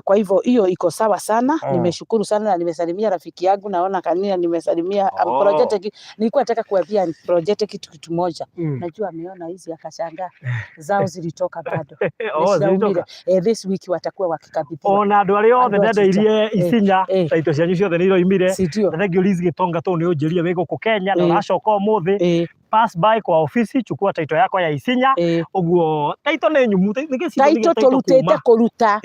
Kwa hivyo hiyo iko sawa sana. Nimeshukuru sana na nimesalimia rafiki yangu, naona kanina nimesalimia project. Nilikuwa nataka kuambia project kitu moja. Najua ameona hizi akashangaa zao zilitoka bado. Oh, Nĩciraumire. zilitoka. This week watakuwa wakikabidhiwa. Ona andũ arĩa othe Andũ a Juja. ndendeirie isinya, taito cianyu ciothe nĩ iroimire. Si ndio? Na thengiũ Liz Gitonga tondũ nĩ ũnjĩrire wĩ gũkũ Kenya na ũracoka ũmũthĩ, pass by kwa ofisi, chukua taito yako ya isinya. Ũguo taito nĩ nyumu nĩ gĩcigo Taito gĩa taito turutite kuma. Kuruta.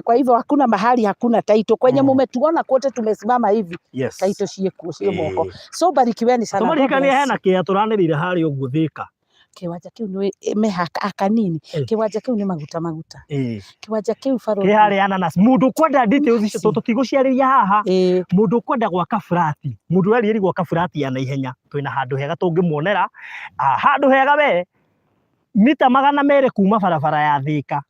Kwa hivyo hakuna mahali hakuna taito kwenye mumetuona kwote tumesimama hivi, taito ciĩkuo ciĩ moko. So barikiweni sana. God Tũmaririkanie bless. hena kĩa tũranĩrĩire harĩa ũguo Thĩka. Kiwanja kiu nĩ mehaka akanini. Kiwanja kiu nĩ maguta maguta. Kiwanja kiu Kĩ Farodhi. harĩa ananas, mũndũ ũkwenda details icio, Si. tondũ tũtigũciarĩria haha. Mũndũ ũkwenda gwaka burati, mũndũ ũrerieri gwaka burati ya naihenya, twĩna handũ hega tũngĩmuonera. Handũ hega we mita 200 kuma barabara ya Thĩka.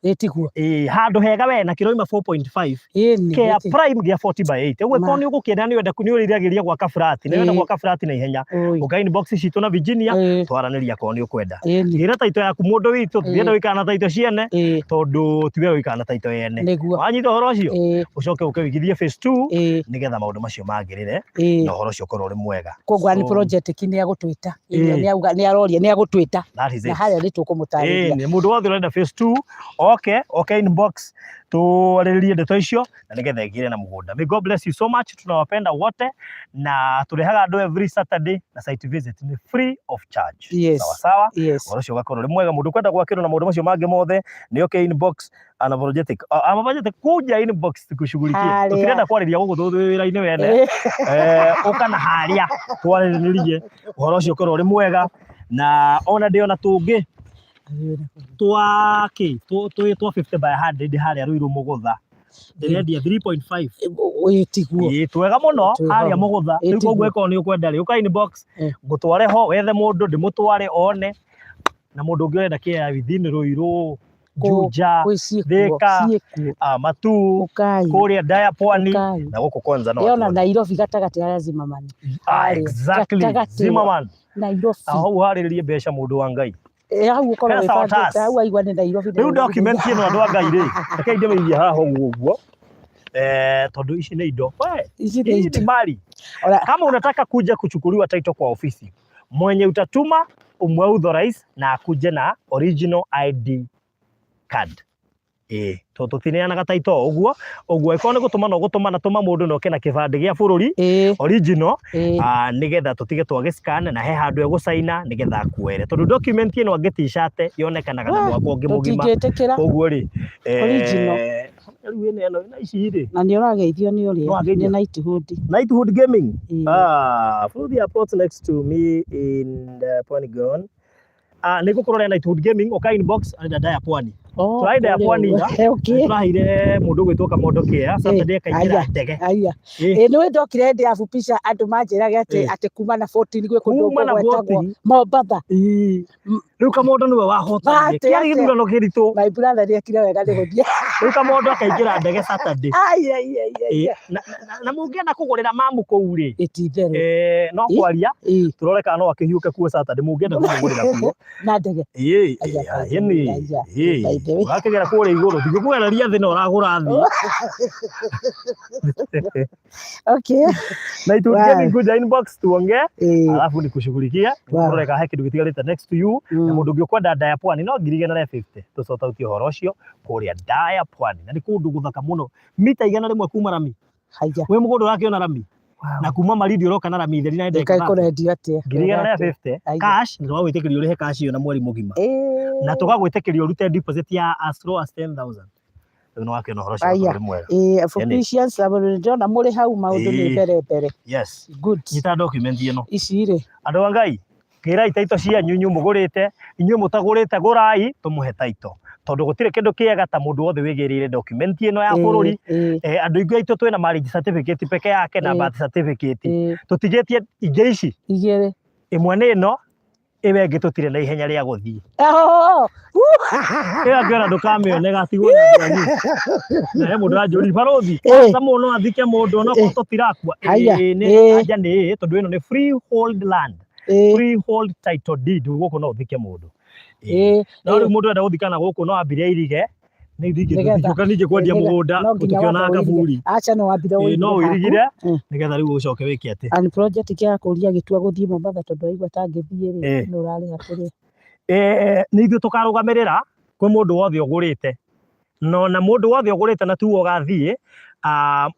Ĩtiguo. Handũ hega we na kĩroima 4.5 Ĩni. kĩa prime gĩa 40 by 8 ũguo. Ma. Korwo nĩ ũgũkĩenda, nĩ ũrenda, nĩ ũriragĩria gwaka burati, nĩ ũrenda gwaka burati na ihenya, ũka inbox citũ na Virginia, twaranĩria akorwo nĩ ũkwenda. Gĩra taito yaku, mũndũ witũ. Tũtirenda gũikara na taito ciene, tondũ ti wega gũikara na taito yene. Nĩguo. Wanyita ũhoro ũcio, ũcoke ũke ũigithie phase 2 nĩgetha maũndũ macio magĩrĩre na ũhoro ũcio ũkorwo ũrĩ mwega. Koguo nĩ So, project ki nĩ agũtwĩta. Nĩ auga nĩ aroria nĩ agũtwĩta. That is Na it. harĩa nĩ tũkũmũtarĩria. Nĩ mũndũ wothe ũrenda phase 2, oke inbox twarĩrĩrie ndeto icio na nĩgetha ĩgĩre na mũgũnda. May God bless you so much. Tunawapenda wote na tũrehaga andũ every Saturday na site visit nĩ free of charge. Sawa sawa. Ũhoro ũcio ũgakorwo ũrĩ mwega. Mũndũ ũkwenda gwakĩrwo na maũndũ macio mangĩ mothe nĩ oke inbox. Unapologetic. Unapologetic, kuja inbox tukushughulikie. Harĩa. Tũtirenda kwarĩria gũkũ tondũ twĩ wĩra-inĩ wene. Ũka na harĩa twarĩrĩrie ũhoro ũcio ũkorwo ũrĩ mwega na ona ndĩ ona tũngĩ twa kĩ twa 50 by 100 harĩa Ruiru Mũgũtha, ndĩrendia 3.5. Ĩĩ, tiguo. Ĩĩ, twega mũno. Twĩ Harĩa hau. Mũgũtha. Ĩĩ, Rĩu koguo tiguo. ĩkorwo nĩ ũkwenda rĩ, ũka inbox ngũtware ho wethe mũndũ ndĩmũtware one, na mũndũ ũngĩ ũrenda kĩa within Ruiru, Juja, Kwĩ ciĩkuo. Thika, Ciĩkuo. Matuu, Ũkai. kũrĩa Ndaya Pwani Ũkai. na gũkũ Kwanza no Ĩona atuone. Nairobi gatagatĩ harĩa Zimmerman. Harĩa. Exactly. Gatagatĩ. Zimmerman. Nairobi. Hau harĩrĩrie mbeca, mũndũ wa Ngai. Hau ũkorwo Pesa wĩbangĩte otas. hau aigua nĩ Nairobi. Rĩu Nairobi. document ĩno, andũ a Ngai rĩ, reke ndĩmĩigie haha ũguo ũguo, tondũ ici nĩ indo we Ici nĩ hii indo. ni mali. Kama unataka kuja kuchukuliwa title kwa ofisi, mwenye utatuma umwauthorize na akuje na original ID card. Tondũ tũtineanaga title o ũguo ũguo. Ĩkorwo nĩ gũtũma no gũtũma na tũma mũndũ na oke na kĩbandĩ gĩa bũrũri original, nĩgetha tũtige twagĩscan na he handũ egũcaina nĩgetha akuere, tondũ document ĩno angĩticate yonekanaga na mwaka ũngĩ mũgima. Tũtingĩtĩkĩra. Koguo rĩ Original. Rĩu ĩno ĩno ĩno ici rĩ. Na nĩ ũrageithio nĩ ũrĩa. No ageithia? Nĩ Knighthood. Knighthood Gaming. Ĩĩ. Ah, Furuthi plots next to me in the Polygon. Ah, nĩ ngũkũrorera Knighthood Gaming ũka inbox arenda ndaya pwani. Oh, Tũraenda ya kũrĩa pwani ũguo. ira. Okay. Tũraheire mũndũ ũgwĩtwo Kamondo Kĩa Saturday akaingĩra Aya. ndege. Aya. Ĩĩ. Ĩ nĩ ndokire ndĩ afupisha andũ manjĩrage atĩ Ĩĩ. atĩ kuma na 14 gwĩ kũndũ Kuma na gwetagwo 14. Mombatha. Ĩĩ. Rĩu Kamondo nĩwe wahotanire. Atĩ, Kĩarĩ atĩ. gĩthurano kĩritũ. My brother nĩekire wega nĩ gũthiĩ. Rĩu Kamondo akaingĩra ndege Saturday. Ai ai ai ai. Ĩĩ. Na mũngĩenda kũgũrĩra mamu kũu rĩ. Ĩ ti itherũ. Eh, no Ĩĩ. kwaria Ĩĩ. turore kana no akĩhiũke kuo Saturday mũngĩenda kũmũgũrĩra kuo. Na ndege. Ĩĩ, Aya, ĩĩ, ĩni, aya, ĩĩ. by the way. Ũrakĩgera kũrĩa igũrũ ndingĩkũgereria thĩ na ũragũra thĩ. Okay. Na itutie Wow. nikuja inbox tuongee Ĩĩ. alafu nikushughulikia Wow. urore kana he kĩndũ gĩtigarĩte next to you na mũndũ ũngĩ ũkwenda ndaya pwani no 150 tũsort out ũhoro ũcio kũrĩa ndaya pwani na nĩ kũndũ gũthaka mũno mita 100 kuma rami. Haya. Wĩ mũgũnda ũrakĩona rami Wow. na kuma Malindi ũroka na rami theri na ndagĩka Ĩka 30. ĩkũrendio atĩa? 150 Aya. cash na tũgagwĩtĩkĩria ũrĩhe cash ĩyo na mweri mũgima Ĩĩ. na tũgagwĩtĩkĩria ũrute deposit ya as low as 10,000. Rĩu nĩ wakĩona ũhoro ũcio Aya. ũkorwo ũrĩ mwega. Ĩĩ, Fupisha ndĩrona mũrĩ hau maũndũ nĩ Ĩĩ. mbere mbere. Yes. Good. Nyita document ĩno. Ici rĩ. Andũ a Ngai, gĩrai taito cianyu inyuĩ mũgũrĩte, inyuĩ mũtagũrĩte gũrai tũmũhe taito. Tondũ gũtirĩ kĩndũ kĩega ta mũndũ wothe wĩgĩrĩire document ĩno ya bũrũri. Ĩĩ. Eh, andũ aingĩ aitũ twĩna marriage certificate peke yake na Ĩĩ. birth certificate. Ĩĩ. Tũtigĩtie ingĩ ici, Igĩrĩ. ĩmwe nĩ ĩno, ĩyo ĩngĩ tũtirĩ na ihenya rĩa gũthiĩ. Oh. Ĩyo ĩngĩ ona ndũkamĩone gatigwo na andũ anyu. Na he mũndũ ũranjũria barũthi, Ĩĩ. ta mũndũ no athike mũndũ onokorwo tũtirakua. Haya. Ĩĩ nĩ Ĩĩ. anja nĩ ĩĩ tondũ ĩno nĩ freehold land. Ĩĩ. Freehold title deed gũkũ no ũthike mũndũ. Ĩĩ. Ĩĩ. No rĩu mũndũ enda gũthikana gũkũ no ambire airige nĩ Nĩgetha- ndingĩũka ningĩ kwendia nĩgetha- mũgũnda no nginya tũkĩonaga wambe ũirige. kaburi. Aca no wambire Ĩĩ, no ũirigire ũirigire haku. nĩgetha rĩu ũcoke wĩke atĩ. And project kĩa kũria gĩtua gũthiĩ Mombatha tondũ aigua ta angĩthiĩ rĩ Ĩĩ. nĩ ũrarĩha kũrĩa. Eh, nĩ ithuĩ tũkarũgamĩrĩra kwĩ mũndũ wothe ũgũrĩte no na mũndũ wothe ũgũrĩte na tuo ũgathiĩ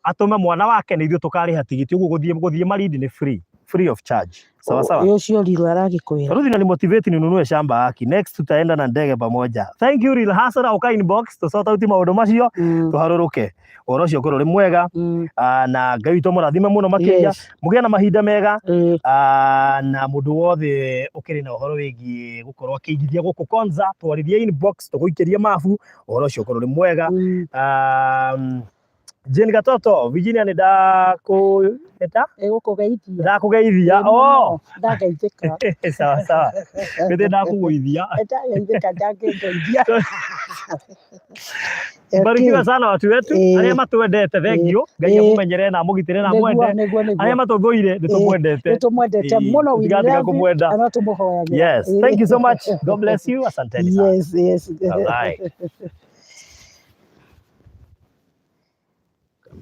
atũme mwana wake nĩ ithuĩ tũkarĩha tigiti ũguo gũthiĩ Malindi nĩ free free of charge sawa sawa. Ĩ ũcio Rirũ aragĩkwĩra. Ruthi na motivate ninunue shamba haki. Next tutaenda na ndege pamoja. Thank you Real Hustler, uka inbox tusort out maũndũ macio tũharũrũke. Ũhoro ũcio ũkorwo ũrĩ mwega na Ngai witũ mũrathime mũno makĩria. Yes. Mũgĩe na mahinda mega Ĩĩ. Na mũndũ wothe ũkĩrĩ na ũhoro wĩgiĩ gũkorwo akĩigithia gũkũ Konza twarĩrie inbox tũgũikĩrie mabu ũhoro ũcio ũkorwo ũrĩ mwega. Jane Gatoto, Virginia nĩ ndakũ Ĩgũkũgeithia. Ndakũgeithia. Ĩĩ, Oh. mũno. Ndageithĩka. Sawa sawa. Githĩ ndakũgũithia. Ndageithĩka ndangĩngeithia. Barikiwa sana watu wetu Ĩĩ. arĩa matwendete thank you. Ngai Ĩĩ. amũmenyere na amũgitĩre na Nĩguo amwende. nĩguo nĩguo. Arĩa matũthũire nĩ tũmwendete. Nĩ tũmwendete Ĩĩ, mũno we tũtigatiga love you, kũmwenda. na no tũmũhoyagĩra. Yes, thank you so much. God bless you. Asanteni sana. Yes, yes. All right.